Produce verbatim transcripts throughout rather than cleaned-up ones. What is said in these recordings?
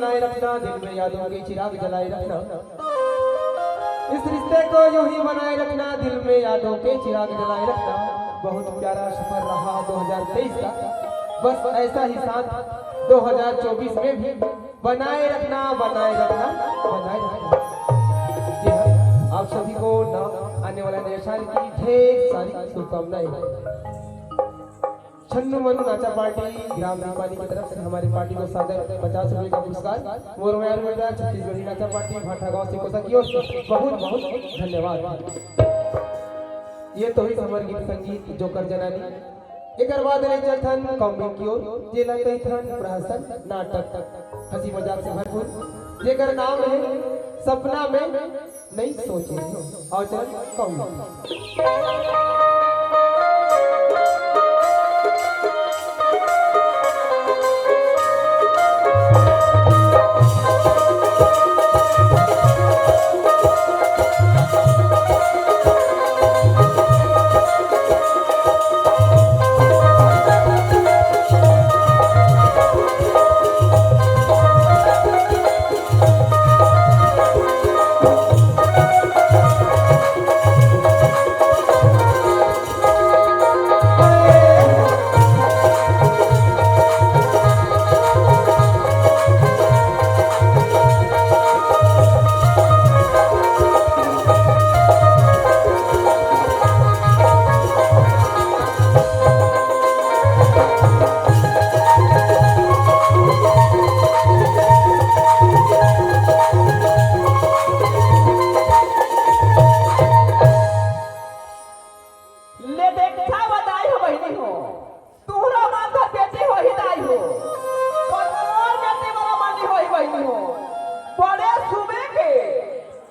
बनाए रखना, दिल में यादों के चिराग जलाए रखना। इस रिश्ते को यूं ही बनाए रखना, दिल में यादों के चिराग जलाए रखना। बहुत प्यारा सफर रहा दो हज़ार तेईस का, बस ऐसा ही साथ दो हज़ार चौबीस में भी बनाए रखना, बनाए रखना, बनाए रखना। जी हाँ, आप सभी को नव-, आने वाला नए साल की ढेर सारी शुभकामनाएं। छन्नू मन्नू नाचा पार्टी ग्राम दीपानी की तरफ से हमारी पार्टी को सादर पचास रुपए का पुरस्कार। मोर मया रुमेदा छत्तीसगढ़ी नाचा पार्टी भाटा गांव से कोसा की ओर से बहुत बहुत धन्यवाद। ये तो ही हमर गीत संगीत जोकर जनानी। एकर बाद ले चलथन कॉमेडी की ओर, जेला कहिथन प्रहसन नाटक, हंसी मजाक से भरपूर, जेकर नाम है सपना में नहीं सोचे हो। और चल कहूँ। ले देखा बताई हो बहिनी हो, तुहरा माथा पेटी होही दाई हो, पर मोर बेटी बड़ा मानी होही बहिनी हो। बड़े सुबह के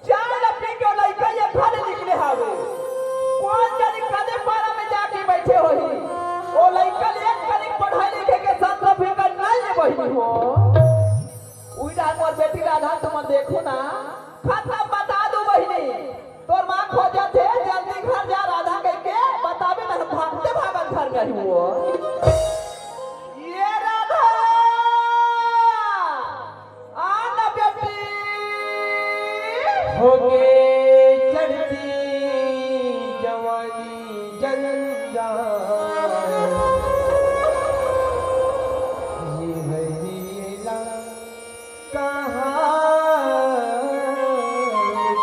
चाय ल पी के लइका ये घर निकले हावे, कौन जानी कदे पारा में जाके बैठे होही। ओ लइका ले एक कनिक पढ़ाई लिखे के संग भी कर नहीं है बहिनी हो। उही डाल मोर बेटी राधा तुम देखो ना, खत्म बता दो बहिनी। तोर माँ खोजत हे, जल्दी घर जा राधा कह के बताबे, नहीं भागते भागत घर में ही वो। ये राधा, आ ना बेटी। होगे चढ़ती जवानी जंजाल, ये है लीला कहाँ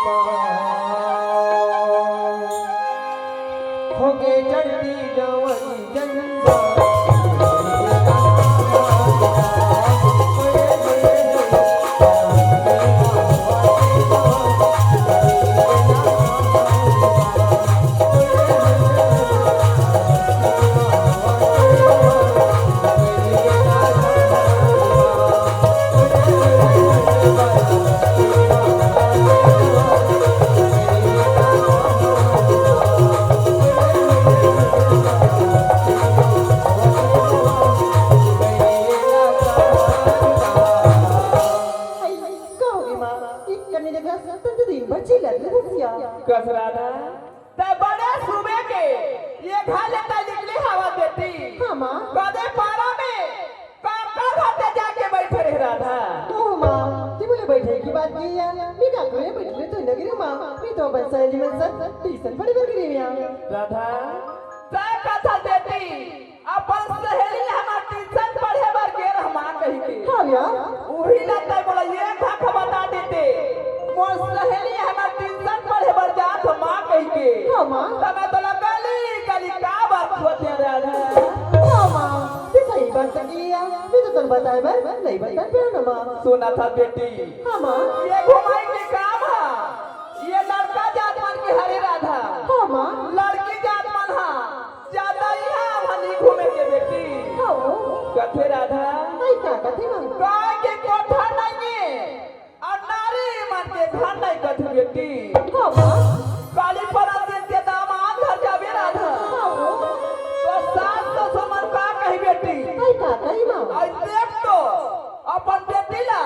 पाओ? होगे चढ़ती जवानी जंजाल। का होगे माँ? एक कन्नी देखा, तन तो दिन भर चिल्लात रहिस या। कस राधा, तै बड़े सुबह के ये घर ले तै निकली हवा बेटी। हाँ माँ। कदे पारा में काका घर ते जाके बैठे रहे राधा। ओ माँ, ते बोले बैठे की बात नहीं यार। मैं काका में बैठले तो लग रही माँ। मैं तो अपन सहेली मन संग ट्यूशन पढ़े बर गे रहेंव यार। राधा, तै कथा बेटी, अपन सहेली हमर ट्यूशन पढ़े बर गे रह माँ कहि के। हाँ यार। उही ला तै मोला ये धक बता देते। मोर सहेली हमर ट्यूशन पढ़े बर जात हो माँ कहि के। हाँ माँ। त मैं तोला गली गली काबर खोजे रहूँ। हाँ माँ, ते सही बात कही यार। मैं तो तोला बताए बर नहीं बता पाएंव ना माँ। सुनत हस बेटी। हाँ माँ। ये घुमाई के काम है। ये लड़का जात मन के हरे राधा। हाँ माँ। लड़की जात मन हा ज्यादा इहाँ उहाँ नहीं घूमे के बेटी। हाँ। कथे राधा। आई का कथे माँ? गाय के कोठा नहीं है और नारी मन के घर नहीं कथे बेटी। हाँ माँ। काली परन दिन के दामाद घर जाबे राधा। हाँ। तो सास ससुर मन का कही बेटी? आई का कही माँ? आई देख तो अपन बेटी ला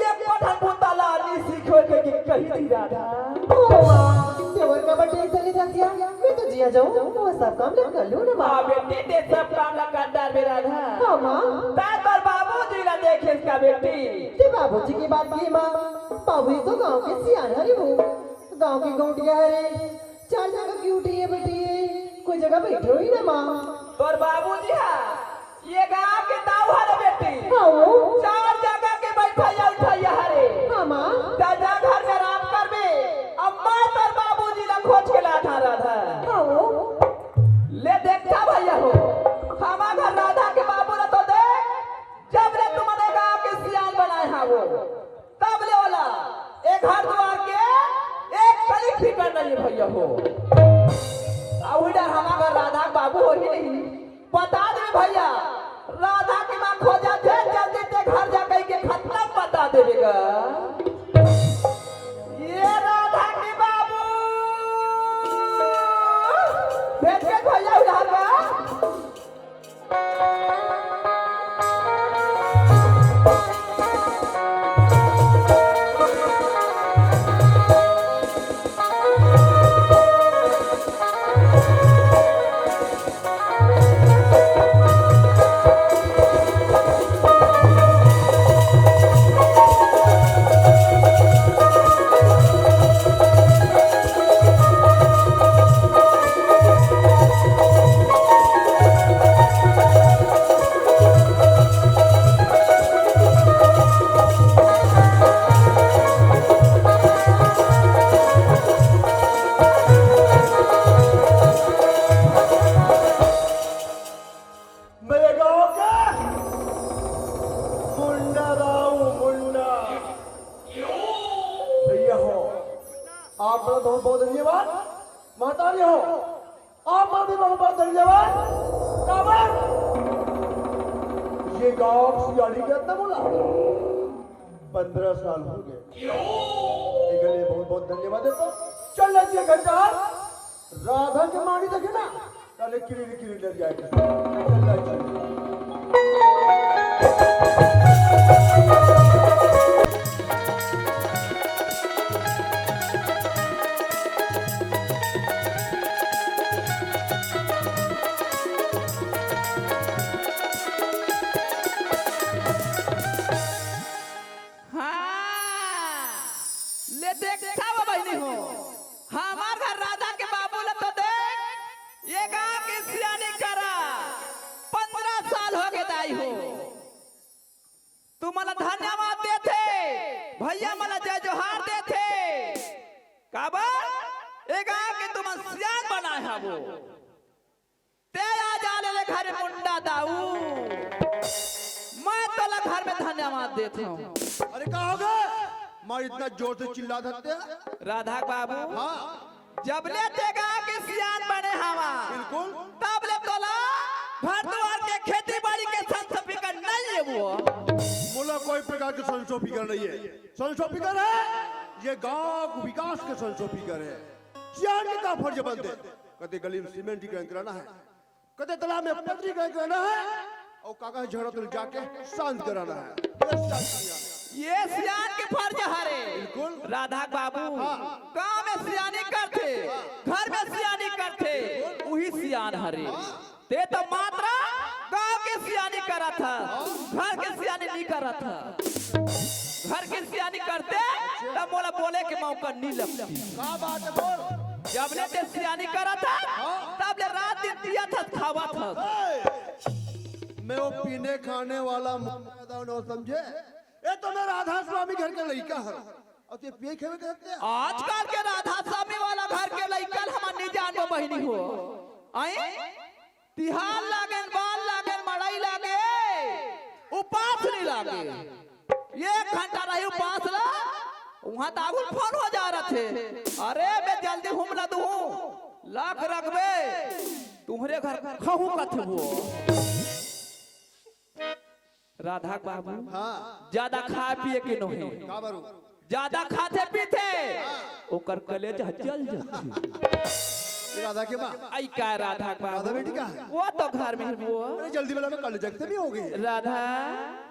ये पठन बुता ला नी सीखे के कही दी राधा। ओ माँ, तेवर का बटे चली जातिया, मैं तो जिया जाऊँ, वो सब काम ले कर लूँ ना माँ। हाँ बेटी, ते सब काम ला कर डार बे राधा। हाँ माँ। तै तोर बाबूजी ला देखे का बेटी। ते बाबूजी के बात की माँ, बाबूजी तो गांव के सियान हरे हो, गांव के गौंटिया हरे, चार जगह की उठी है बेटी, कोई जगह बैठे ही ना माँ। तोर बाबूजी हा ये गांव के दाऊ हरे बेटी। हाँ वो। चार जगह के बैठैया उठैया हरे। हाँ माँ। जा जा घर में आराम करबे, अब मैं तोर बाबूजी ला खोज के लाथा राधा। हाँ वो। ले देखता भैया हो, हमार घर राधा के बाबू ला तो देख, जब ले तुमने गांव के सियान बनाए हा वो, तब ले ओला ए घर दुआर के एक कली फिकर नहीं भैया हो। आ उही डर हमार घर राधा के बाबू हो ही नहीं। बता दे भैया, राधा के माँ खोजा थे, जल्दी ते घर जा कही के खत्म बता देवे गा। ये राधा के बाबू भेज के भैया उधार बा। मेरे गांव के मुंडा राव मुंडा। भैया हो, आप लोग बहुत बहुत धन्यवाद। महतारी हो, आप लोग भी बहुत बहुत धन्यवाद। काबर ये गांव सियाड़ी के अंदर बोला, पन्द्रह साल हो गए। एकर लिए बहुत बहुत धन्यवाद देता हूँ। चल लग गया घंटा। राधा के माड़ी देखे ना, ताले किरी किरी डर जाए। चल लग गया। हाँ, ले देखा वो बहिनी हो, हमार घर राधा के बाबू ला तो देख, ये गांव के सियानी करा, पन्द्रह साल हो गए दाई हो। तू मला धन्यवाद देथे, भैया मला जय जोहार देथे। काबर? ए गांव के तुमन सियान बनाए हवो। ते आ जा ले, ले घरे मुंडा दाऊ। मैं तोला घर में धन्यवाद देत हूँ। अरे का हो गए? माँ इतना जोर से चिल्ला सकते हैं? राधा बाबू। हाँ। जब ले ते गांव के सियान बने हवा, बिल्कुल। तब ले तोला घर द्वार के खेती बाड़ी के संसो फिकर नहीं है वो। मोला कोई प्रकार के संसो फिकर नहीं है। संसो फिकर है ये गांव के विकास के संसो फिकर है। सियान के का फर्ज बनते? कदे गली में सीमेंट ही कराना है, कदे तालाब में पथरी का करना है और काका झगड़ा तो जाके शांत कराना है। ये सियान के फर्ज हरे। बिल्कुल। राधा बाबू, हाँ। गांव में सियानी करथे, घर में सियानी करथे, वही सियान हरे। ते तो मात्रा गांव के सियानी करत ह, घर के सियानी नहीं करत ह। घर के सियानी करते तब मोला बोले के मौका नहीं लगती। का बात है बोल? जब ले ते सियानी करत ह, हाँ। तब ले रात दिन पियत ह, खावत ह। ए, मैं वो पीने खाने वाला मुंडा दाऊ न समझे। ये तो मैं राधा स्वामी घर के लइका हूँ। और ते पिए खेवे करते हैं। आजकल के राधा स्वामी वाला घर के लइका हमार नहीं जान वो बहिनी हो। आई? तिहार लागेन, बाल लागेन, मड़ई लागे, उपास नहीं लागे। एक घंटा रही उपास ला, वहां ताबुल फोन हो जा रथे। अरे मैं जल्दी हुम ला दूं, लाख रखबे, तुम्हरे घर खाहू कथे वो। राधा बाबू, हाँ। ज्यादा खाए पिए के नोहे। का बारू? ज्यादा खाथे पीथे, ओकर कलेजा जल जाथे। ये राधा के माँ। आई का राधा बाबू? राधा बेटी का है? वो तो घर में ही वो। अरे जल्दी वाला में कलेजा के भी हो गई। राधा,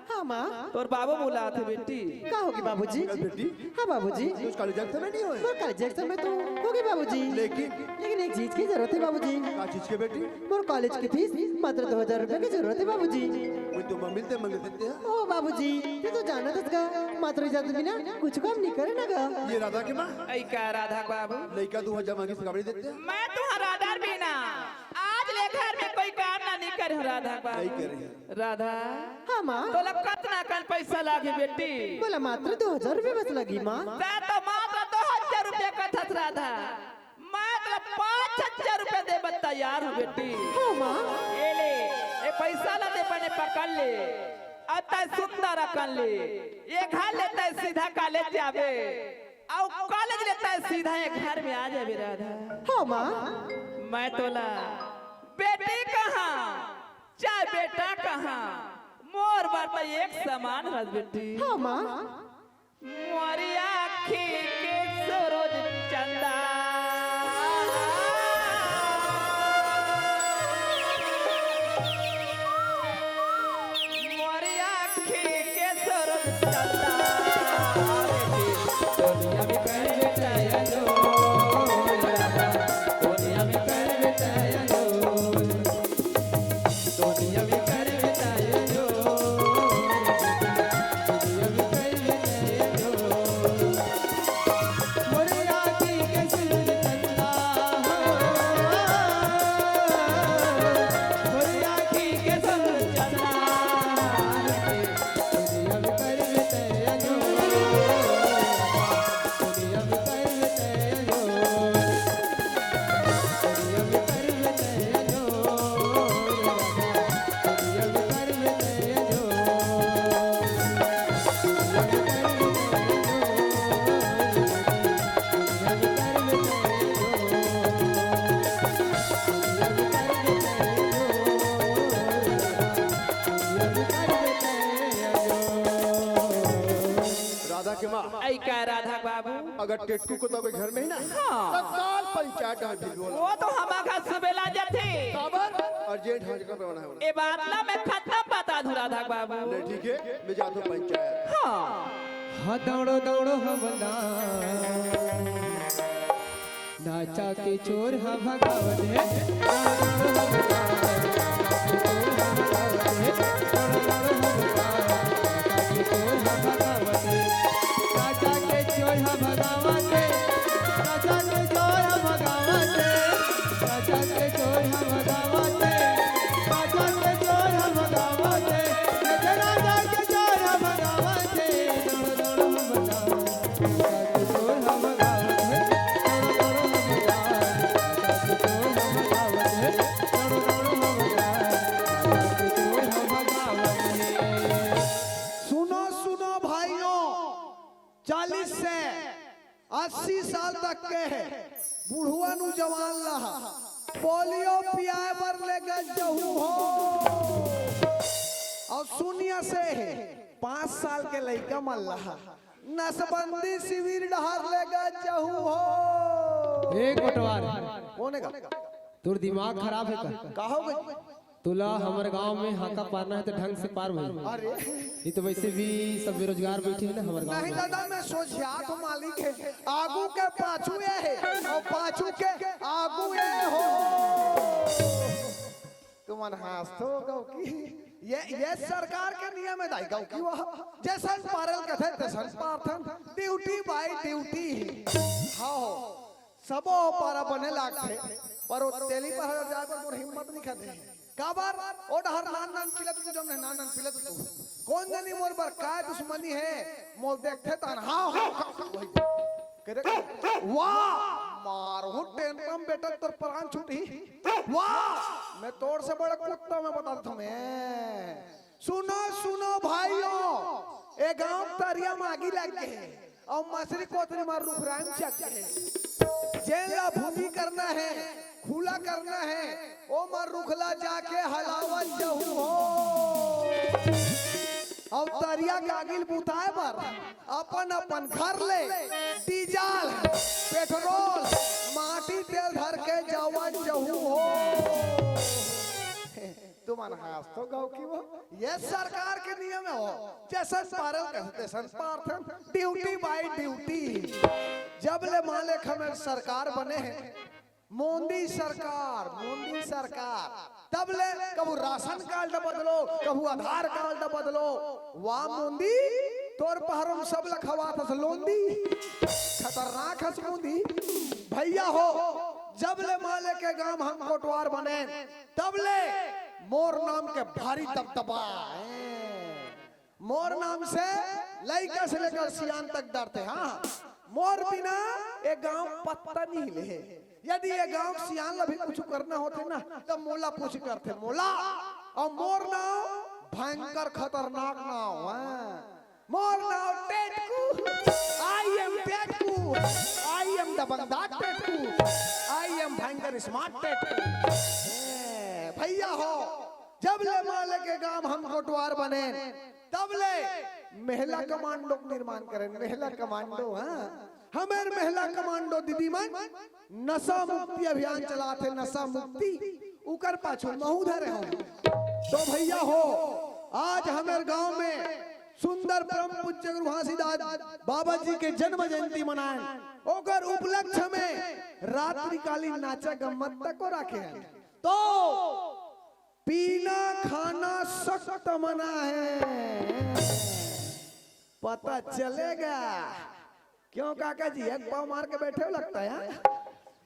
हाँ माँ। तोर बाबू बुलात हे बेटी। का होगे बाबूजी? बेटी। हाँ बाबूजी। कुछ कॉलेज के समय नहीं होय? मोर कॉलेज के समय तो होगे बाबूजी। लेकिन? लेकिन एक चीज के जरूरत हे बाबूजी। का चीज के बेटी? मोर कॉलेज के फीस मात्र दो हजार रुपया के जरूरत हे बाबूजी। वो तो मम्मी ते मंग देते हैं। ओ बाबूजी, ते तो जानत हस गा, मात्र इजाजत बिना कुछ काम नहीं करे ना गा। ये राधा के माँ? ऐ का राधा के बाबू? लइका दो हजार मांगे से कपड़े देते हैं। मैं तुहार राधा बिना आज ले घर में कोई काम ना नहीं करे हूँ राधा के बाबू। नहीं करे। राधा। हाँ माँ। तोला कतना कन पैसा लागी बेटी? मोला मात्र दो हजार रुपया बस लागी माँ। तैं तो मात्र दो हजार रुपया कथस राधा, मैं तोला पाँच हजार रुपया दे बर तैयार हूँ बेटी। हाँ माँ। ये ले, ये पैसा ला दे, बने पकड़ ले, अउ तैं सुंदर अकन ले, ये घर ले तैं सीधा कॉलेज जाबे, अउ कॉलेज ले तैं सीधा ये घर में आ जाबे राधा। हाँ माँ। मैं तोला बेटी कहाँ चाहे बेटा कहाँ, मोर बर त एक समान हस बेटी। हाँ माँ। मोरी आँखी के सूरज चंदा, मोरी आँखी के सूरज चंदा, बेटी, दुनिया में कर बेटा जो, दुनिया में कर बेटा जो। राधा के माँ। ऐ का राधा बाबू? अगर टेटकू को तो अभी घर में ही ना, हाँ। तत्काल पंचायत डाल दीजिए। वो तो हमार घर सुबेला जाथे। काबर? अर्जेंट हाजिर करवाना है उन्हें। ए बात ला मैं खत्म बता दूं राधा बाबू। नहीं, ठीक है, मैं जाता हूँ पंचायत। हाँ। हाँ, दौड़ो, दौड़ो, हमला। नाचा के चोर ह भगावत हे। नाचा के चोर ह भगावत हे। नाचा के चोर ह भगावत हे। नाचा के चोर ह भगावत हे। नाचा के चोर ह भगावत हे। नाचा के चोर ह भगावत हे। दौड़ दौड़ हम भगावत हे। सुनो, सुनो भाइयों, चालीस से अस्सी साल तक के बुढ़वा नु जवान ला पोलियो पियाए बर लेगे जहू हो। अउ शून्य से पाँच साल के लइका मन ला नसबंदी शिविर डहर लेगे जहू हो। ए कोटवार। कोन हे गा? तोर दिमाग खराब हे का? का हो गे? तोला हमर गांव में हाका पारना हे त ढंग से पार भाई। अरे। नहीं त वैसे भी सब बेरोजगार बैठे हे ना हमर गांव नहीं में। दादा, मैं सोझियात हूँ मालिक हे। आगू के पाछू ये हे अउ पाछू के आगू ये हो। तुमन हाँसथो गौकी। ये, ये सरकार के नियम हे दाई गौकी, वह जैसन पारल कथे तैसन पारथन, duty by duty। हाँ हो, सबो पारा बने लागथे, पर वो तेली पहाड़ जाए बर मोर हिम्मत नइ खदे। काबर? ओ डहर नान नान पिलत तू, जमने नान नान पिलत तू। कोन जनी मोर बर काय दुश्मनी हे, मोर देखथे तहन हाँ, हाँ, हाँ, वही। करे, वाह, मारहूँ टेंटम बेटा तोर प्राण छूटही। वाह, मैं तोर से बड़ा कुत्ता मैं बता देता हूँ मैं। सुनो, सुनो भाइयों, ए गांव तरिया म आगी लग गे हे अउ मछरी कोतरी म रुख राम चक गे हे। जेन ला भूमि करना हे, खुला करना हे, ओ म रुख ला जाके हलावत जहू हो। अउ तरिया के आगी ल बुताए बर अपन अपन घर ले डीजल, पेट्रोल, माटी तेल धर के जावत जहू हो। तुम मन हास तो गौ की वो, ये सरकार के नियम हे हो। जैसन पारल कहे तैसन पारथन, duty by duty। जब ले मालिक हमर सरकार बने हे, मोदी सरकार, मोदी सरकार, तब ले कभू राशन कार्ड बदलो, कभू आधार कार्ड बदलो। वाह मोदी, तोर पहर म सब ल खवाथस लोंदी। खतरनाक हस मोदी। भैया हो, जब ले मालिक के गांव हम कोटवार बने, तब ले मोर नाम के भारी दबदबा हे। मोर नाम से लइका से लेकर सियान तक डरथे। हाँ, मोर बिना ए गांव पत्ता नइ हिले। यदि ए गांव के सियान ला भी कुछ करना होथे ना, त मोला पूछ करथे, मोला। अउ मोर नाम भयंकर खतरनाक नाम हे। मोर नाम Tetku. I am Tetku. I am दबंगदार Tetku. I am भयंकर smart टेटकू। ए, भैया हो, जब ले मालिक के गांव हम कोटवार बने, तब ले महिला कमांडो के निर्माण करेन। महिला कमांडो, हाँ, हमर महिला कमांडो दीदी मन नशा मुक्ति अभियान चलाथे, नशा मुक्ति। उकर पाछू महू धरे हों। तो भैया हो, आज हमर गांव में सुंदर परम पूज्य गुरु घासीदास बाबा जी के जन्म जयंती मनाएन, ओकर उपलक्ष्य में रात्रिकालीन नाचा गम्मत तको राखे हन। तो पीना खाना सख्त मना हे, पता चलेगा। क्यों काका जी, एक पाव मार के बैठे हो लगता है, हाँ?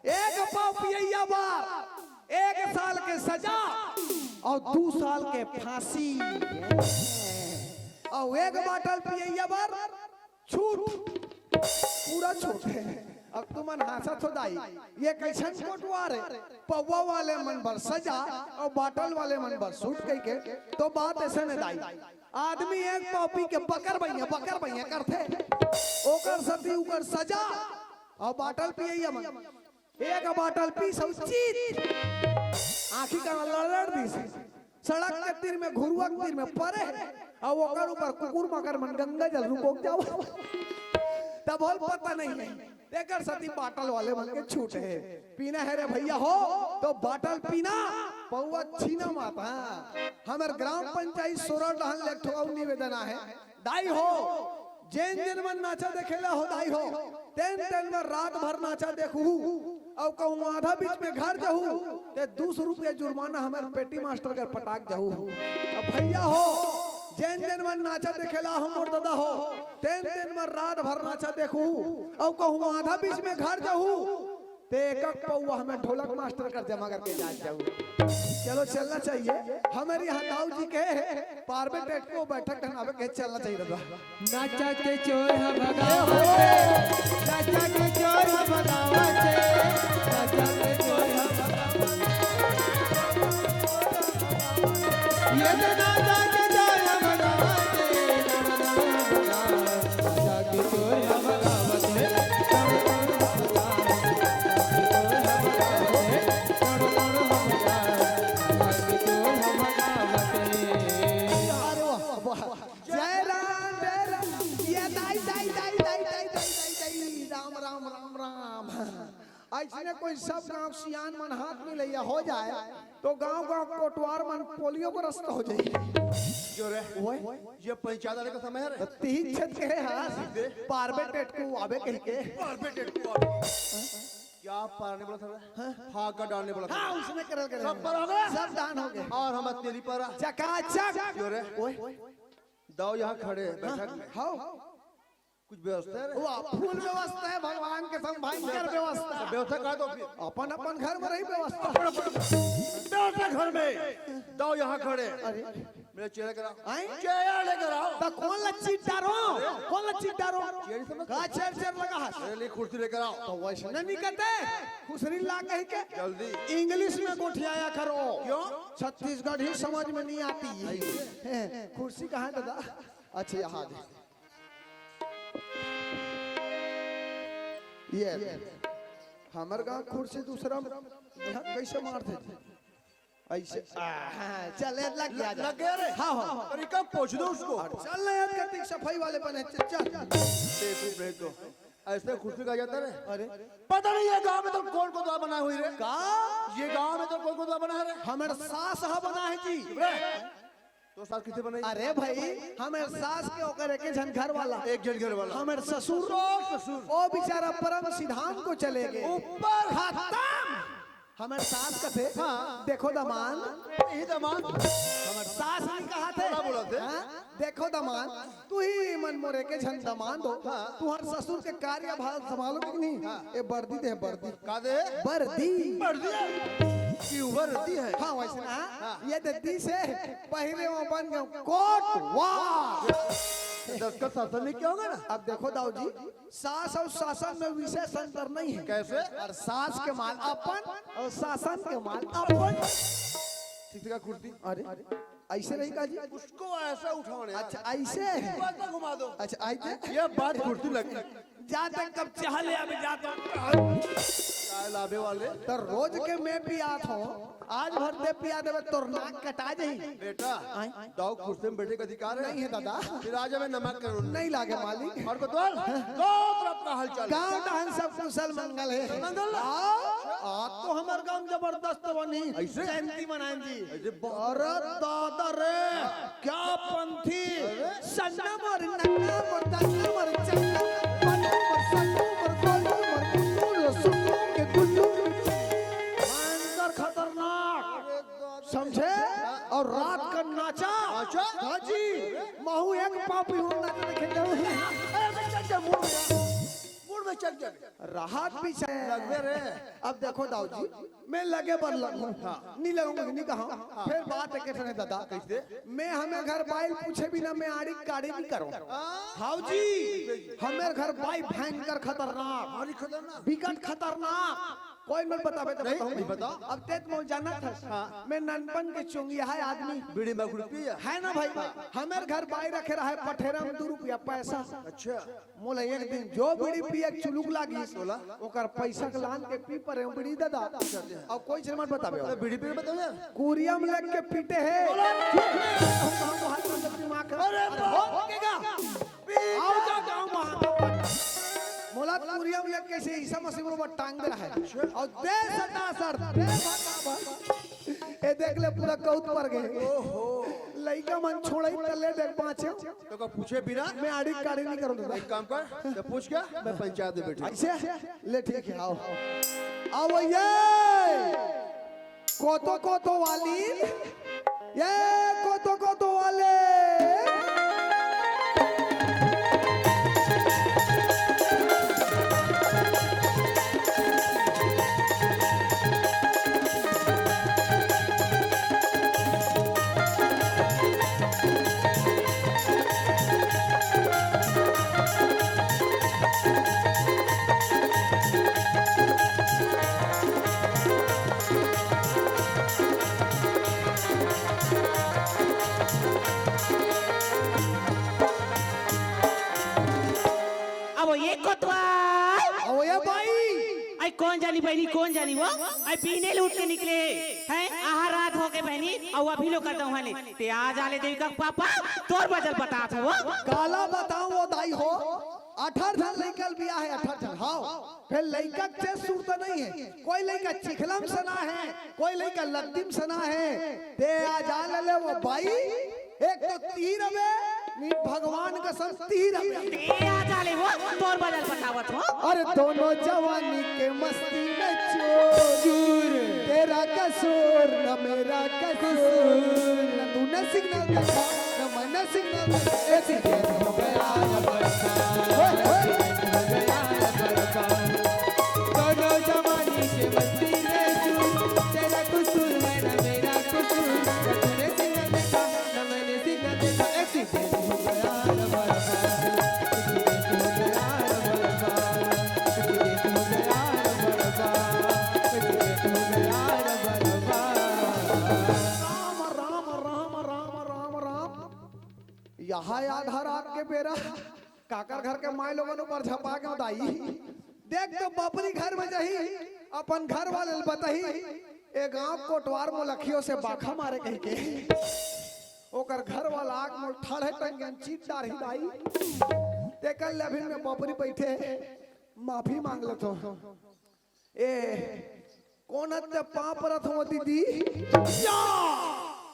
एक पाव पियैया बर एक साल के सजा अउ दू साल के फांसी, अउ एक बाटल पियैया बर छूट, पूरा छूट हे। अब तुमन हांसत हो दाई, ये कइसन कोटवार हे? पौवा वाले मन बर सजा अउ बाटल वाले मन बर छूट कहिके, तो बात अइसन हे दाई। आदमी एक पाव पी के बकर बइया, बकर बइया करथे, ओकर सेती उकर सजा अउ बाटल पियैया मन। एक बाटल पीस अउ चीत, आंखी करा लड़ लड़ दिस। सड़क के तीर में, घुरुवा के तीर में परे हे, अउ ओकर ऊपर कुकुर माकर मन गंगा जल रुकोक जावत। तब होल पता नइ हे, तेकर सेती बाटल वाले मन के छूट हे। पीना हे रे भैया हो, तो बाटल पीना, पौवा छीना मत। हाँ, हमर ग्राम पंचायत सोरठ डहन ले एक ठो अउ निवेदन आहे, दाई हो, जेन जेन मन नाचा देखेला हो दाई हो, तेन तेन मन रात भर नाचा देखहू, अउ कहूँ आधा बीच में घर जहू, ते दू सौ रुपया जुर्माना हमर पेटी मास्टर कर पटाक जहू। अब भैया हो, जेन जेन मन नाचा देखेला हो मोर ददा हो, तेन तेन मन रात भर नाचा देखहू, अउ कहूँ आधा बीच में घर जहू, ते एक एक पौवा हमें ढोलक मास्टर कर जमा करके जात जाहू। चलो, चलना चाहिए। हमर इहाँ दाऊ जी के हे, पारबे टेटको बैठक ठन आबे के चलना चाहिए दादा। नाचा के चोर ह भगावत हे, नाचा के चोर ह भगावत हे, नाचा के चोर ह भगावत हे। ये तो नाचा के चोर ह भगावत हे, नाचा के चोर ह भगावत हे। अरे वाह, वाह। जय राम, जय राम। ये दाई, दाई, दाई, राम, राम, राम, राम। अइसने कोई सब गांव सियान मन हाथ मिलैया हो जाए, तो गांव गांव कोटवार मन पोलियो ग्रस्त हो जाए। जो रे, ओए। ये पंचायत वाले का समय हे रे। तीन छत के हे, हाँ। पारबे टेटको आबे कहिके। पारबे टेटको आबे। क्या पारने बोला था रे? हाँ। फाका डालने बोला था। हाँ, उसने करल करे। सब पर हो गया? सब दान हो गए। और हम तेरी पर आ। चकाचक। जो रे। ओए। दाऊ यहाँ खड़े, बैठक में। हाँ। कुछ व्यवस्था हे रे? वाह, full व्यवस्था हे, भगवान के संग भयंकर व्यवस्था। व्यवस्था का तो फिर? अपन अपन घर में रही व्यवस्था। अपन अपन व्यवस्था घर में। दाऊ यहाँ खड़े। अरे। मेरे चेहरे करा। आए? चेहरा लेकर आओ। त कोन ला चीट डारो? कोन ला चीट डारो? चेहरे समझ? का चेर चेर लगा हस? मेरे लिए कुर्सी लेकर आओ। त वइसने नइ कथे, खुसरी ला कहिके। जल्दी। English में गोठियाया करो। क्यों? छत्तीसगढ़ी समझ में नइ आती। अइसे? हैं, कुर्सी कहाँ हे दादा? अच्छा, यहाँ दे। ये, हमर गांव कुर्सी दूसरा, यहाँ कइसे मारथे? अइसे, आ, हाँ, चल, ये लग गया, लग गया रे? हाँ, हाँ। तरीका पूछ दो उसको। चल ना यार, कतिक सफाई वाले बने, चल, चल। बेवकूफ, भेज दो। अइसे खुसरी का जाता रे। अरे। पता नहीं ये गांव में तो कोन कोतवाल बना हुई रे। का? ये गांव में तो कोन कोतवाल बना है रे। हमर सास ह बनाए हे जी। तो सास किसे बनाई? अरे भाई, हमर सास के ओकर एक झन घर वाला। एक झन घर वाला। हमर ससुर, ससुर। ओ बेचारा परम सिद्धांत को चले गे। ऊपर। खतम। हमर सास कथे, हाँ। देखो दमांद। यही दमांद। हमर सास नहीं कहा थे। बोला, बोला थे। हाँ? देखो दमांद, तुही मन मोर एक झन दमांद हो। हाँ। तुहर ससुर के कार्यभार संभालो कि नहीं? हाँ। ए बरदी दे, बरदी। का दे? बरदी। बरदी है। कि बरदी है। हाँ, वैसे ना, हाँ। ये दे दी से पहिरे में बन गए कोट, वाह। दस का शासन में क्या होगा ना? अब देखो दाऊ जी, सास अउ शासन में विशेष अंतर नहीं है। कैसे? अउ सास के माल अपन अउ शासन के माल अपन। ठीक, ठीक है, कुर्ती। अरे, ऐसे नहीं का जी? उसको ऐसा उठाओ ना यार। अच्छा, ऐसे? बात ना घुमा दो। अच्छा, ऐसे? ये बात कुर्ती लगी। जा तक कब चाह ले, अभी जा तो। चाय लावे वाले। तो रोज के मैं पियात हूँ, आज भर दे पिया देवे, तोर नाक कटा जाही। बेटा, आय? दाऊ कुर्सी में बैठे का अधिकार है? नहीं है दादा। फिर आज हमें नमक करो। नहीं लागे मालिक। और कोतवाल, दो तरफ का हलचल। गांव डहन सब कुशल मंगल है। मंगल? हाँ, आज तो हमर गांव जबरदस्त बनी। ऐसे? जयंती मनाएं जी। ऐसे बहुत अरे दादा रे, क्या पंथी? अरे? सन्ना मोर, नन्ना मोर, दन्ना मोर, चन्ना मोर, पन्ना मोर, सन्नू मोर, गोलू मोर, मुन्नू रे, सुन्नू के गुल्लू। भयंकर खतरनाक। समझे? और रात का नाचा। अच्छा? हाँ जी। महू एक पापी हूँ, नाच देखे जाऊँ। अरे, चल जा, मूड में। मूड में चल जा। राहत पीछे। लगबे रे। अब देखो दाऊ जी, मैं लगे बर लगूं। हाँ। नहीं लगूंगा, नहीं कहा। हाँ। फिर बात एक ठन हे दादा। कैसे? मैं हमें घर बाइल पूछे बिना मैं आड़ी काड़ी नहीं करूं। हाँ। हाउ जी, हमें घर बाई भयंकर खतरनाक। भारी खतरनाक। बिकट खतरनाक। कोई मत बतावे तो नहीं, बताऊं नहीं मैं। बताओ। अब तेत मोल जाना था। हाँ। मैं ननपन के चोंगिया है आदमी। बीड़ी मगुड़ पिया। है ना भाई? हमें घर बाई रखे रहा है पठेरा में दो रुपया पैसा। अच्छा। मोला एक दिन जो बीड़ी पिए के चुलुक लागिस, बोला। ओकर पैसा के लान के पी परे हूँ बीड़ी दादा। अच्छा, अच्छा। अब कोई चीज मत बतावे। अरे, बीड़ी पी बताओ यार। कुरिया में लग के पीटे हे। बोला। हम, हम हाथ में दिमाग है। अरे, अरे, बाप। हो के का? पी आओ जा गाँव में। मोला कुरिया में लग के से ईसा मसीह में टांग दे रहा है। अच्छा। और दे सटा सर, दे सटा सर। ए देख ले, पूरा कौत पर गए। ओहो। लइका मन छोड़ई त ले देख बाँचे। तो का पूछे बिना? मैं आड़ी काड़ी नहीं करूँ दादा। एक काम कर, तो पूछ के मैं पंचायत में बैठे। ऐसे? ले ठीक है, आओ। आओ ये। कोतो कोतो वाली। ये कोतो कोतो वाले। अब ये कोतवाल। अब ये बाई। आई कोन जानी बहिनी, कोन जानी वो? आई पीने ले उठ के निकले। हैं? आहा रात हो के बहिनी, अउ अभी लोग करता हूँ ले। ते आ जा ले देविका के पापा, तोर बजल बतात हो। काला बताऊं वो दाई हो, अठारह झन लइका ल बिया हे, अठारह झन। हाँ। फेर लइका के चेत सुरता नहीं है। कोई लइका चिखला म सना है, कोई लइका लद्दी म सना है। ते आ जा ले वो बाई, एक तो तीर हवे, नी भगवान कसम तीर हवे। ते आ जा ले वो, तोर बजल बतावत हो। अरे दोनों जवानी के मस्ती में चूर, तेरा कसूर न मेरा कसूर, न तूने सिग्नल देखा, न मैंने सिग्नल देखा। एक्सीडेंट हो गया न बरसा, एक्सीडेंट हो गया न बरसा। दोनों जवानी के मस्ती में चूर, तेरा कसूर है न मेरा कसूर, न तूने सिग्नल देखा, न मैंने सिग्नल देखा। एक्सीडेंट हो गया न बरसा, एक्सीडेंट हो गया न बरसा, एक्सीडेंट हो गया न बरसा, एक्सीडेंट हो गया न बरसा। राम, राम, राम, राम, राम, राम। यहाँ आधा रात के बेरा काकर घर के माय लोगन ऊपर झपा के दाई। देख तो बपरी घर में जाही, अपन घर वाले ल बताही, ए गांव कोटवार मोला अखियों से बाखा मारे कहि के। ओकर घर वाला आग मोल ठाढ़े टंगे म चीट डारही दाई। तेकर ले अभी मैं बपरी बैठे, माफी मांग लेथो। ए, कोन हत्या पाप रथ हो दीदी? या!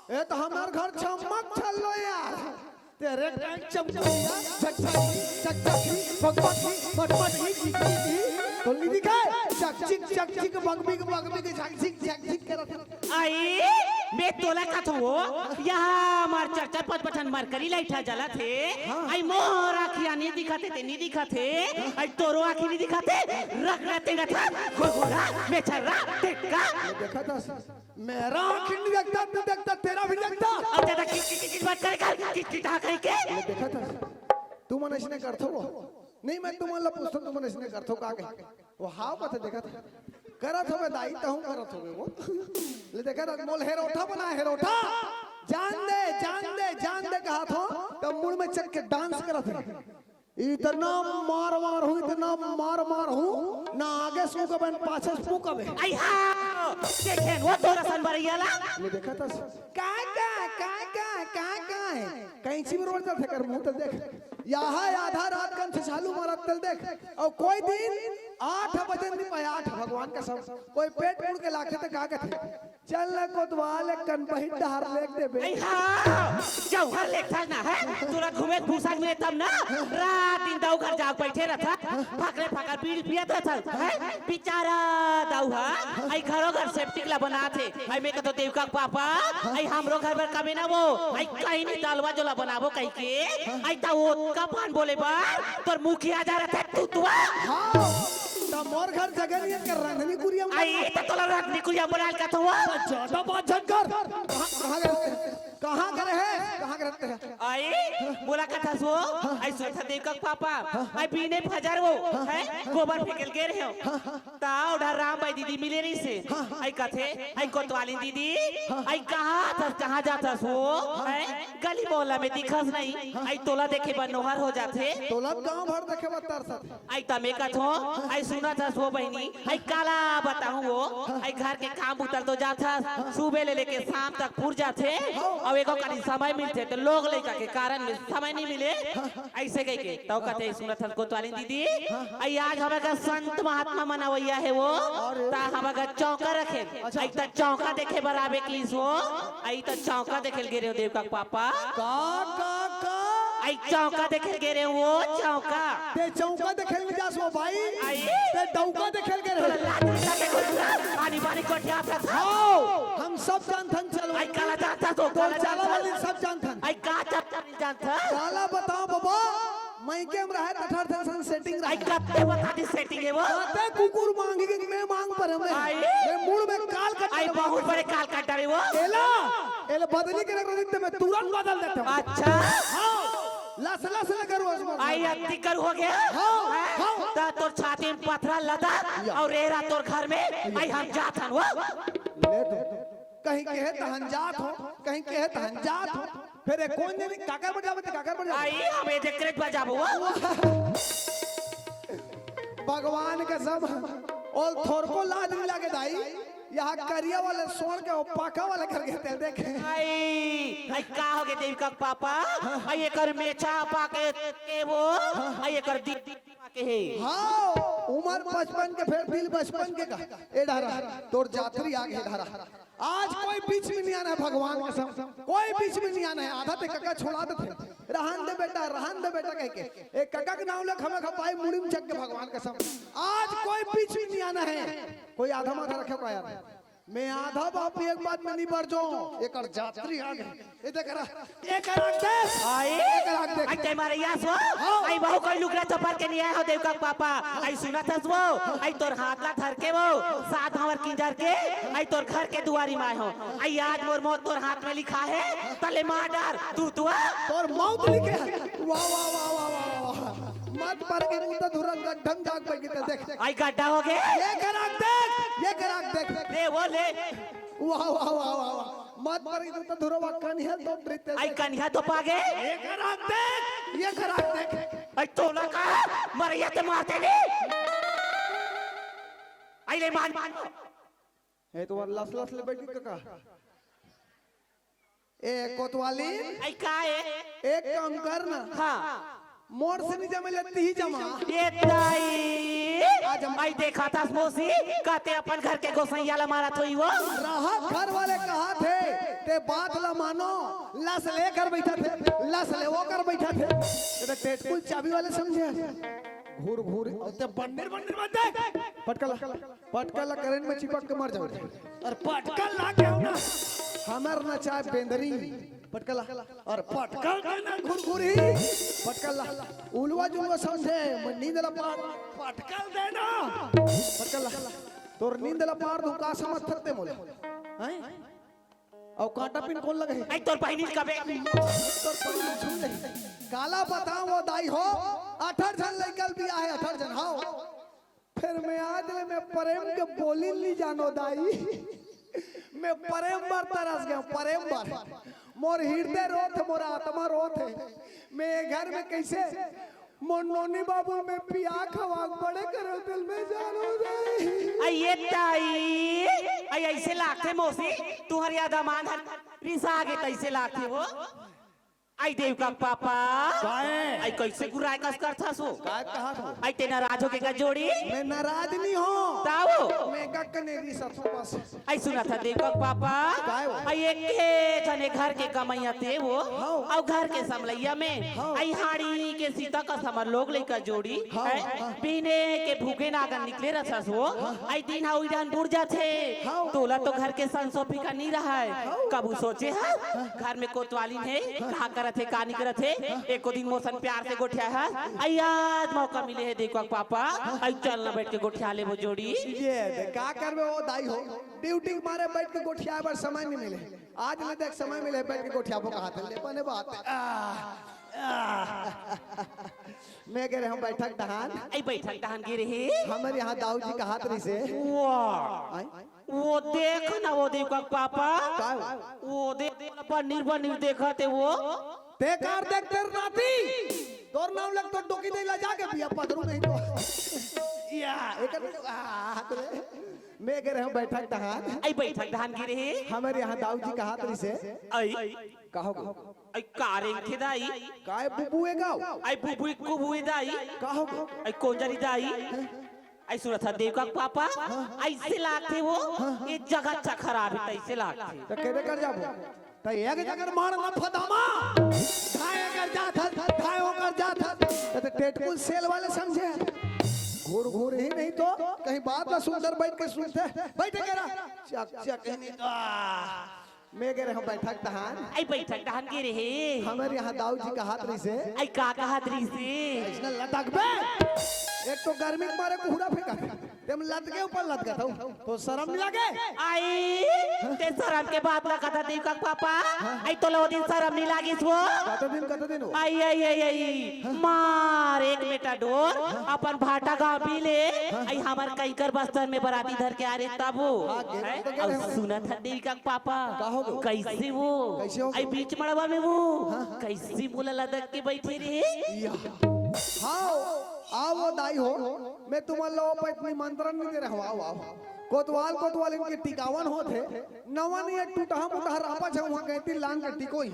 ए तो हमार घर छमक छल्लो यार। तेरे टाइम चमचमिया, झकझकी, झकझकी, भकभकी, भटभटकी, झिकझिकी। तो नहीं दिखाए? चकचिक, चकचिक, बगबिग, बगबिग, झकझिक, झकझिक करत हे। आई, मैं तोला कथो हो, यहाँ हमार चार चार पाँच पाँच ठन मरकरी लाइट हा जलत हे। हाँ। आई मोर आँखिया नहीं दिखत हे, ते नहीं दिखत हे। आई तोरो आँखी नहीं दिखत हे। रगड़ा तेड़ा था, गोरगोरा, मेछर्रा, टेक्का। ये देखा था, मेरा आँखी नहीं देखता, तू देखता, तेरा भी देखता। अब ज्यादा किट किट किट किट मत करे कर, किट किट हाँ कहीं के। ये देखा था, तू मन ऐसने करथो वो। नहीं, मैं तुमन ला पूछथो, तुमन ऐसने करथो का के? वो हाव कथे देखत हे। करत होबे दाई, तहूँ करत होबे वो। ले देखत हे, मोल हेरोठा बना, हेरोठा। जान दे, जान दे, जान दे कहत हो, तब मुड़ में चक के डांस करत हे। इतना मार मार हूँ, इतना मार मार हूँ, ना आगे सूकबे, ना पाछे सूकबे। आई हाँ, देखेन वो तोर असन बरइया ला। ले देखत हस। का, का, का, का, का, का हे? कैंची में रोड़ जाथे कर मुँह तो देख। यहाँ आधा रात कन से चालू मारत तेल देख। अउ कोई दिन आठ बजे नहीं पाए, आठ भगवान कसम। कोई पेट मुड़ के लाखे तो का कथे? चल न कोतवाल, एक कन बहिन डहार लेग देबे। आई हाँ, जौहर लेगथस ना हे, तोला घूमे के फुरसत मिले तब ना, रात दिन दाऊ घर जाके बइठे रथस, फकरे फकर बीड़ी पियत रथस, हे? बेचारा दाऊ हा, आई घरो घर सेप्टिक ला बनात हे, आई मैं कथो देवका के पापा, आई हमरो घर बर कमे ना वो, आई कहीं नहीं तलवा जोला बनाबो कहिके, आई त ओतका पान बोले बर, तोर मुखिया जा रथे तू तुआ। हाँ, त मोर घर जगह नहीं हे, कर रंधनी कुरिया में आई त तोला रंधनी कुरिया बना के कथो वो। ज्यादा बात झन कर। कहाँ, कहाँ गए? कहाँ करे हे? कहाँ करे हे? आई, मोला कथस वो, आई सोचा देवका के पापा, आई बीने फजर वो, हे? गोबर फेंके ल गे रहे हो। ता ओढ़ा राम बाई दीदी मिले रहिसे। आई कथे, आई कोतवाली दीदी, आई कहाँ थस, कहाँ जाथस वो, हे? गली मोहल्ला में दिखस नहीं, आई तोला देखे बर नोहर हो जाथे। तोला गाँव भर देखे बर तरसत हे। आई त मैं कथो, आई सुनत हस वो बहिनी, आई काला बताहूँ वो, आई घर के काम बुता ल तो जाथस, सुबह ले लेके शाम तक पुर जाथे, अउ एको कनी समय मिलथे त लोग लइका के कारण में समय नहीं मिले, अइसे कहिके। तउ कथे, सुनत हस कोतवाली दीदी, आई आज हमर घर संत महात्मा मन अवइया हे वो, त हमर घर चौका रखे, आई त चौका देखे बर आबे किहिस वो, आई त चौका देखे ल गे रहे हो देवका के पापा। का, का, का? आई चौका देखे ल गे रहे हो वो, चौका। ते चौका देखे ल जास वो भाई। आई। ते डौका देखे ल गे रहे हो। तोला लाज नहीं लगे कुछ? आनी बानी कोठिया पे था। हाँ, हम सब जानथन चलो। आई काला जानथस वो, तोर काला चाला जानथस। वाली सब जानथन। आई का चप्पल जानथस? काला बताओ बाबा, मइके में रहे त अठारह सन सेटिंग आई रहे। कत्ते बता दी सेटिंग हे वो? कत्ते कुकुर मांगी के मैं मांग पर हमें। आई। मैं मुड़ में काल कट आई बहुत बड़े काल काट डाले वो। एला, एला बदली के रख देते, मैं तुरंत बदल देता हूँ। अच्छा। हाँ, लस लस ले करूँ असमान। आई अति कर हो गया। हाँ, हैं? हाँ। त तोर छाती में पथरा लदा या। अउ रेरा तोर घर में, आई हम जाथन वो। ले तो। कहीं कहे तहन जात हो, कहीं कहे तहन जात हो। फिर ए कोन जनी काकर बर जाबे, काकर बर जाबे? आई, हम ए देख रेट बर जाबो। भगवान कसम, ओल थोरको लाज नहीं लागे दाई। यहाँ करिया वाले सोड़ के वो पाका वाले कर गए थे, देखे। आई, आई का हो गए देविका के पापा? आई एकर मेछा पाके के वो, आई एकर दी पाके हे। हाँ, उमर पचपन के, फिर दिल बचपन के का। ए डहरा, तोर जातरी आगे डहरा। आज कोई बीच में नहीं आना है, भगवान कसम, कोई बीच में नहीं आना है। आधा ते कका छोड़ा देथे, रहन दे बेटा, रहन दे बेटा कह के। ए कका के नाम ले खमे खपाई मुड़ी में चक के, भगवान कसम। आज कोई बीच में नहीं आना है, कोई आधा माथा रखे का यार। मैं आधा बाप एक बात में नहीं बढ़ जाऊं, एकर जातरी आ गई। ए देख रहा, ए कर रख दे। आई, ए कर रख दे। आई ते मारे यास हो। हाँ। आई बहु कोई लुगड़ा चपल के नहीं आए हो देवका के पापा। आई सुनत हस वो। आई तोर हाथ ला धर के वो, सात हंवर किंजर के, आई तोर घर के दुआरी माए हो। आई आज मोर मौत तोर हाथ में लिखा है, तले मार डार, तू दुआ। तोर मौत लिखे है। वाह, वाह, वाह। मत पर के मुंह तो धुरन गड्ढम जाग पे किते देख। आई गड्ढा हो गए। ये कर रख दे, ये कर रख दे। ले वो ले। वाह, वाह, वाह, वाह, वाह। मत पर इधर तो धुरो वा कन्हैया तो नृत्य आई देख। कन्हैया तो पागे। ये करा देख, ये करा देख। आई तोला का मरैया ते मारते ले। आई ले मान, मान। ए तो लस लस ले बैठ के का। ए कोतवाली। आई का है? एक काम कर ना। हाँ। मोर से नहीं जमे ले ती ही जमा। ये दाई। आज हम आई देखा था मौसी, कहते अपन घर के गोसैया ला मारत होई वो। राहत घर वाले कहा थे, ते बात ला मानो, लस लेकर बैठा थे, लस ले वो कर बैठा थे। तेरा टेटकुल चाबी वाले समझे। घूर घूर, ते बंदर बंदर बन जाए। पटकल, पटकल ला करंट में चिपक के मर जाओ। और पटकल ला के आओ ना। हमर ना चाहे बेंदरी। पटकल ला। और पटकल देना घुरघुरी। पटकल ला। उलवा जुलवा समझे, मैं नींद ला पार। पटकल देना। पटकल ला। तोर नींद ला पार दूं का समझ सकते मोला? हैं? अउ कांटा पिन कोन लगे हे? आई तोर बहिनी कबे। तोर बहिनी सुन ले। काला बताओ वो दाई हो, अठर झन लइका ल बियाहे, अठर झन, हाव। फेर मैं आज ले मैं प्रेम के बोली नी जानो दाई। मैं प्रेम बर तरस गेंव, प्रेम बर। मोर हिरदे रोत हे, मोर आत्मा रोत हे। मैं ये घर में कइसे मोर नोनी बाबू मैं पिया खवा बड़े करो दिल में जानो दाई। आई ये ताई, आई अइसे लागथे मौसी, तुंहर या दमांद हर रिसा गे तइसे लागथे वो। आई देवका के पापा। काय? आई कइसे गुर्राय कस करथस वो? काय कहत हो? आई ते नाराज होगे का जोड़ी? मैं नाराज नी हों। ताऊ? मैं गक ने रिसत हों बस। आई सुनत हस देवका के पापा। काय वो? आई एके झने घर के कमइया ते वो। हाँ। अउ घर के समलइया में। हाँ। आई हाड़ी के सीता कस हमर लोग लइका जोड़ी। हाँ, हैं? हाँ। बिहने के भूखे नागन निकले रथस वो। हाँ। आई दिन हा उइरान बुड़ जाथे। हाँ। तोला तो घर के संसो फिकर नी रहय। हाँ। कभू सोचे हस? घर में कोतवालिन हे, का करत हे, का नी करत हे, एको दिन मोसन प्यार से गोठियाय हस, अई आज मौका मिले हे, देवका के पापा, अई चल ना बइठ के गोठिया लेबो जोड़ी। ये दे, का करबे वो दाई हो, ड्यूटी के मारे बइठ के गोठियाय बर समय नी मिले। आज ले देख समय मिले, बइठ के गोठियाबो कहत हे, ले बने बात हे। आह, आह। मैं गे रहेंव बइठक डहान। अई बइठक डहान गे रहे। हमर यहाँ दाऊ जी कहत रहिसे। वाह। आय? वो देख ना, वो देवका के पापा। का? वो देख, बनिर बनिर देखत हे वो। ते कार देख तेर नाती। तोर नाम लग तो डोकी दे ला जाके बिया पदरू नहीं तो। या, एकर, आ, हाथ रे। मैं गे रहेंव बइठक डहान। अई बइठक डहान गे रहे। हमर यहाँ दाऊ जी कहत रहिसे। अई। कहो गो। अई का रेंगथे दाई? काय बुबुए गाओ? अई बुबुई कुबुई दाई। कहो गो। अई कोंजरी दाई। अई सुनत हस देवका के पापा, हाँ। अइसे लागथे वो, हाँ, हाँ। ये जगह अच्छा खराब हे, तइसे लागथे। त केदे कर जाबो? त एक जगह मार ना फदामा, धाए कर जात हस, धाए होकर जात हस। त टेटकुल सेल वाले समझे। घूर घूर ही नहीं तो, कहीं बात ना सुंदर बइठ के सुनथे, बइठ के रह। चक चक ही नहीं तो, आ। मैं गे रहेंव बइठक डहान। अई बइठक डहान गे रहे। हमर यहाँ दाऊ जी कहत रहिसे। अई का कहत रहिसे? अइसना लटकबे। एक तो गर्मी के मारे कुहरा फेंकत हे। तेम लटके ऊपर लटकत हव। तो सरम नी लागे? अई, ते सरम के बात ला कहत हस देवका के पापा। हाँ। अई तोला ओ दिन सरम नी लागिस वो? कत दिन, कत दिन वो? अई, अई, अई, अई। हाँ। मार एक मेटाडोर, हाँ। अपन भाटा गाँव भी ले, हाँ। अई हमर कइकर बस्तर में बराती धर के आ रहे तब वो। हाँ, गे हैं? तो गे अउ रहेंव। सुनत हस देवका के पापा। का हो गो? कइसे वो? कइसे हो? अई बीच मड़वा में वो। हाँ, हाँ। कइसे मोला लदक के बइठे रहे? या। हाव, आओ दाई हो, मैं तुमन ला ओ पइत निमंत्रण नी दे रहेंव, आओ, आओ। कोतवाल, कोतवालिन के टिकावन होत हे, नवा नी एक टूटहा मुटहा रापा छे उहाँ गइती लान के टिकोई।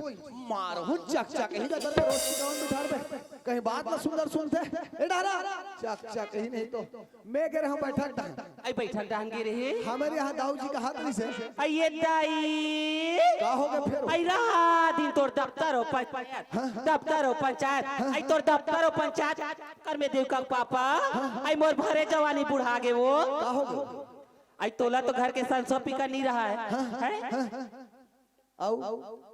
मारहूँ चक चक ही गदर के रोज टिकावन बिठार दे। कहीं बात ना सुंदर सुनथे, ए डहरा, चक चक ही नहीं तो। मैं गे रहेंव बइठक डहान। अई बइठक डहान गे रहे। हमर यहाँ दाऊ जी कहत रहिसे। अई ये दाई। का हो गे फेर? अई रात दिन तोर दफ्तर अउ पंचायत, हाँ, हाँ। दफ्तर अउ पंचायत, हाँ, अई हाँ। तोर दफ्तर अउ पंचायत कर में देवका के पापा, हाँ, हाँ। अई मोर भरे जवानी बुढ़ा गे वो। का हो गे? अई तोला तो घर के संसो फिकर नी रहय, हाँ, हाँ, हैं? हाँ, हाँ। अउ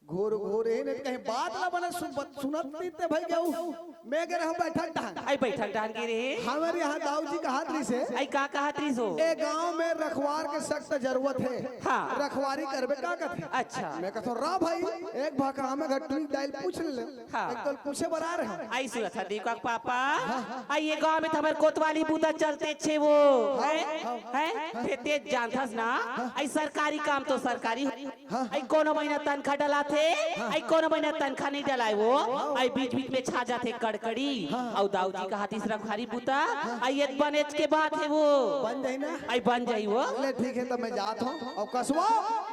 घूर घूर ही नहीं कहीं बात ला बने सु-, बत-, सुनत नी ते भई गेहूँ। मैं गे रहेंव बइठक डहान। अई बइठक डहान गे रहे। हमर यहाँ दाऊ जी कहत रहिसे। अई का कहत रहिस वो? ए गाँव में रखवार के सख्त जरूरत हे। हाँ। रखवारी करबे का कथे? अच्छा। मैं कथों रा भई, एक भकाम में घट्टू डाइल पूछ ले। हाँ। एक तो पूछे बर आ रहेंव। अई सुनत हस देवका के पापा। हाँ, हाँ। अई ये गाँव में त हमर कोतवाली बूता चलते छे वो। हाँ, हैं? हाँ। हैं? फेर ते जानथस ना? हाँ। अई सरकारी काम तो सरकारी। हाँ। अई कोनो महीना तनखा डलात थे, हाँ। अई कोनो महीना तनखा नहीं डलाय वो, हाँ। अई बीच-बीच में छा जाथे कड़कड़ी, हाँ। अऊ दाऊ जी कहा तीसरा भारी बूता, हाँ। अई ये बनेच के बात हे वो। बन जाही ना? अई बन जाही वो। ले ठीक हे, त मैं जात हंव। अऊ कसवा?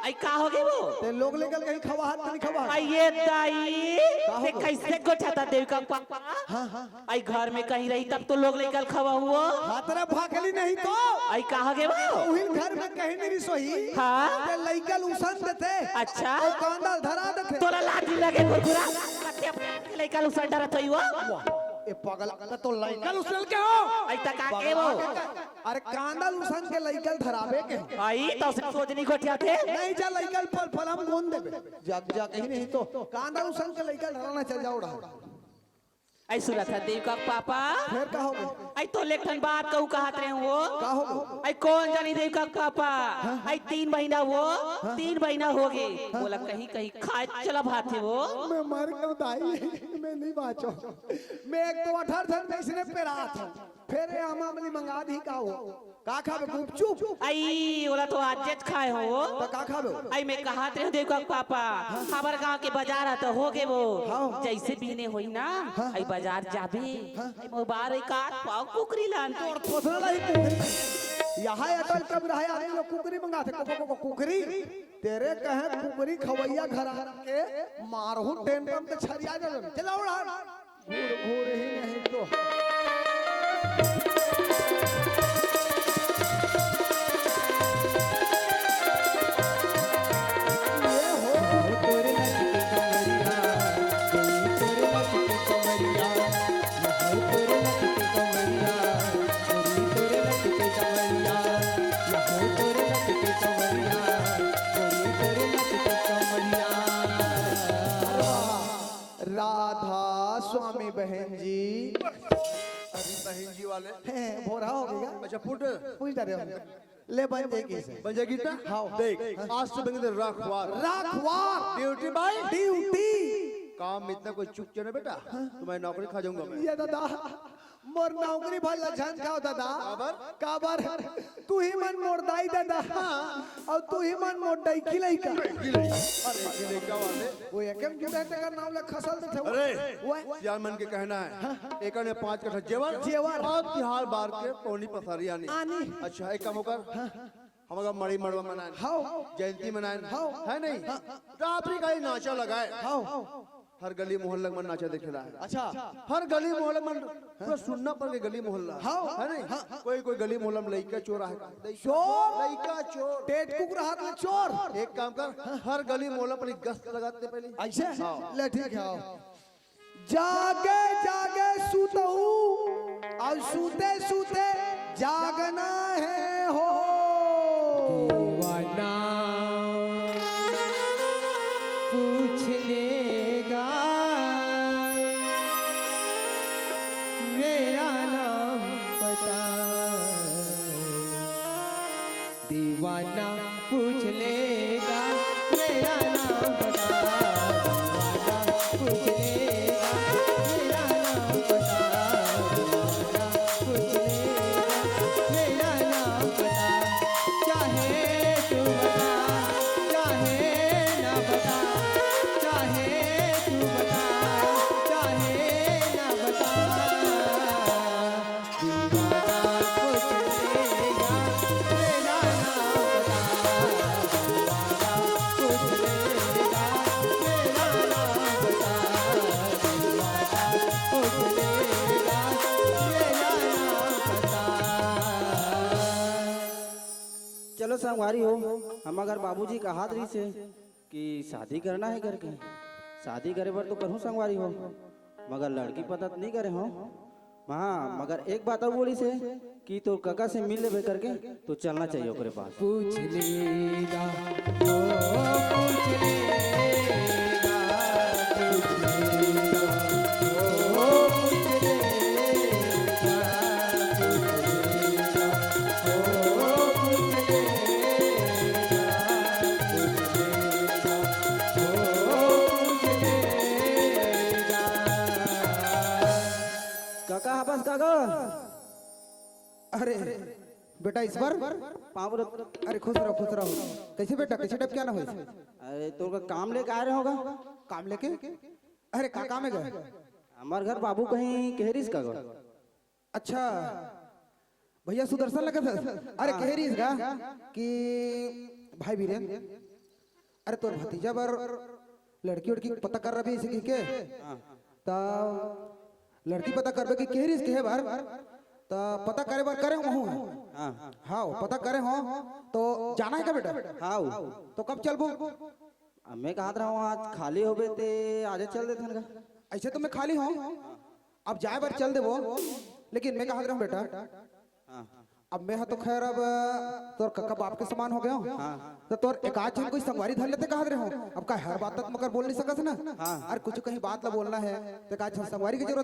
अई का होगे वो? ते लोग लइका ल कहीं खवाहत त नहीं खवाहत? अई ये दाई, का ते होगे? कइसे गोठियाथस देविका के पापा? हाँ, हाँ। अई घर में कहीं रही तब तो लोग लइका ल खवाहू वो। हातरा भाकली नहीं तो। अई का होगे वो? उही घर में कहीं नहीं रही सोही। हाँ। ते लइका ल उसन देथे। अच्छा। अऊ कांदा ल धरा देथे। तोला लाज नइ लगे घुरघुरा। कते लइका ल उसन डरत होही वो। ए पगला, त तो लइका ल उसन के हो। अई त का के वो? अरे कांदा ल उसन के लइका ल धराबे के। अई त उसन सोजनी गोठियाथे। नहीं जा लइका ल पल पल हम गोंद देबे। जग जग ही नहीं तो कांदा ल उसन के लइका ल धराना चल जाओ रहा। अई सुनत हस देविका के पापा। फेर का होगे? अई तोला एक ठन बात कहूं कहत रहेंव वो। का होगे? अई कोन जानी देविका के पापा। हाँ। अई तीन महीना वो, हाँ। तीन महीना होगे। हाँ। ओला कहीं कहीं खाय चला भाथे वो। मैं मर गंव दाई, मैं नहीं बांचों। मैं एक तो अठारह दिन में इसने पेरात हंव। फेर ये आमा अमली मंगा दिही का वो? का खाबे गुपचुप? अई, ओला तो आजेच खाय हंव वो। त का खाबे वो? अई, मैं कहत रहेंव देविका के पापा, हाँ। हमर गांव के बाजार ह त होगे वो। हाँ। जइसे बिहने होही ना, हाँ। अई बाजार जाबे। हाँ। अई मोर बर एक आध पाव कुकरी लान। तोर थोथना नहीं कुकरी। यहां अटल कब रहे आदमी लोग कुकरी मंगाथे, को, को, को, को, कुकरी। तेरे कहे कुकरी खवैया घराना के मारहूं टेंटम त छरिया जाबे। चला उड़ा। घूर घूर ही नहीं तो। ये हो। तोरे लटके कमरिया, तोरे लटके कमरिया, तोरे लटके कमरिया, तोरे लटके कमरिया, तोरे लटके कमरिया। राधा स्वामी बहन जी। अभी बहन जी वाले। हैं, भोरा होगे का? अच्छा, पुट। पूछ डरे हो। ले बन जाएगी इसे। बन जाएगी ना? हाँ। देख, आज से बन गई रखवार। रखवार। Duty by duty। काम में इतना कोई चूक जाए ना बेटा, तुम्हारी नौकरी खा जाऊंगा मैं। ये दादा, मोर नौकरी भला झन खाव दादा। काबर? काबर? तुही मन मोर दाई ददा। हाँ। अऊ तुही मन मोर डइकी लइका। डइकी लइका। अरे, डइकी लइका वाले। वो एक एक जुड़े तेकर नाम ले खसल देथे वो। अरे, वो सियान मन के कहना हे, हाँ। एकर में पाँच कट्ठा जेवर, जेवर। अऊ तिहार बार के पौनी पसारी आनी। आनी। अच्छा, एक काम ओकर, हाँ। हमर गांव मड़ई मड़वा मनाएन। हाँ। जयंती मनाएन। हाँ। हे नहीं? हाँ। रात्रि का ही नाचा लगाए। हाँ। हर गली मोहल्ला मन नाचा देखे ला हे। अच्छा। हर गली मोहल्ला मन पूरा सुन्ना पड़ के गली मोहल्ला। हाँ। हे नहीं? हाँ। कोई, कोई गली मोहल्ला में लइका चोर आहे। चोर? लइका चोर। टेटकुक रहत ले चोर। एक काम कर, हर गली मोहल्ला पर एक गश्त लगा दे पहले। अइसे? हाँ। ले ठीक हे, आओ। जागे जागे सुतहू, अऊ सुते सुते जागना हे हो। दीवाना पूछ लेगा मेरा नाम पता। दीवाना पूछ लेगा मेरा नाम पता। दीवाना पूछ लेगा मेरा नाम पता। दीवाना पूछ लेगा मेरा नाम पता। चाहे तू बता, चाहे ना बता, चाहे तू बता, चाहे ना बता। दीवाना पूछ लेगा मेरा नाम पता। दीवाना पूछ लेगा मेरा नाम पता। दीवाना पूछ लेगा मेरा नाम पता। चलो संगवारी हो, हमर घर बाबूजी कहत रहिस हे कि शादी करना हे करके, शादी करे बर तो करहूं संगवारी हो, मगर लड़की पता तो नहीं करे हो। हाँ, मगर एक बात अउ बोलिस हे कि तोर कका से मिल लेबे करके, तो चलना चाहिए ओकरे पास। पूछ लेगा, ओ पूछ लेगा, पूछ लेगा, ओ पूछ लेगा, पूछ लेगा, ओ पूछ लेगा, पूछ लेगा, ओ पूछ लेगा। कका हबस का गो? अरे, बेटा ईश्वर, पाँव परत। अरे खुश रहो, खुश रहो। कैसे बेटा, कैसे टाइप क्या ना होइस? अरे तोर का काम लेके आए रहे होगा। काम लेके? अरे का काम है गा? हमार घर बाबू कहीं कहे रिहिस का गा? अच्छा भैया सुदर्शन लगत हस। अरे हाँ। कहे रिहिस गा कि भाई बीरेन, अरे तोर भतीजा बर लड़की उड़की पता कर रहे इसे कहिके। हाँ। त लड़की पता करबे कि कहे रिहिस कहे बर, त पता करे बर करे हूँ। हाँ। हाँ पता करे हूँ। तो जाना है का बेटा? हाँ। तो कब चलबो? अब मैं कहत रहा हूँ आज खाली होबे ते आज चल देथन का। ऐसे तो मैं खाली हूँ, अब जाए बर चल देबो, लेकिन मैं कहत रहा हूँ बेटा, हाँ। अब मैं ह तो खैर अब तोर कका बाप के समान हो गया हूँ। हाँ। तो तोर एक आध झन कोई संगवारी धर लेते कहत रहे हो। अब का हर बात तक मकर बोल नहीं सकस ना। हाँ। और कुछ कहीं बात ला बोलना है तो एक आध झन संगवारी की जरूरत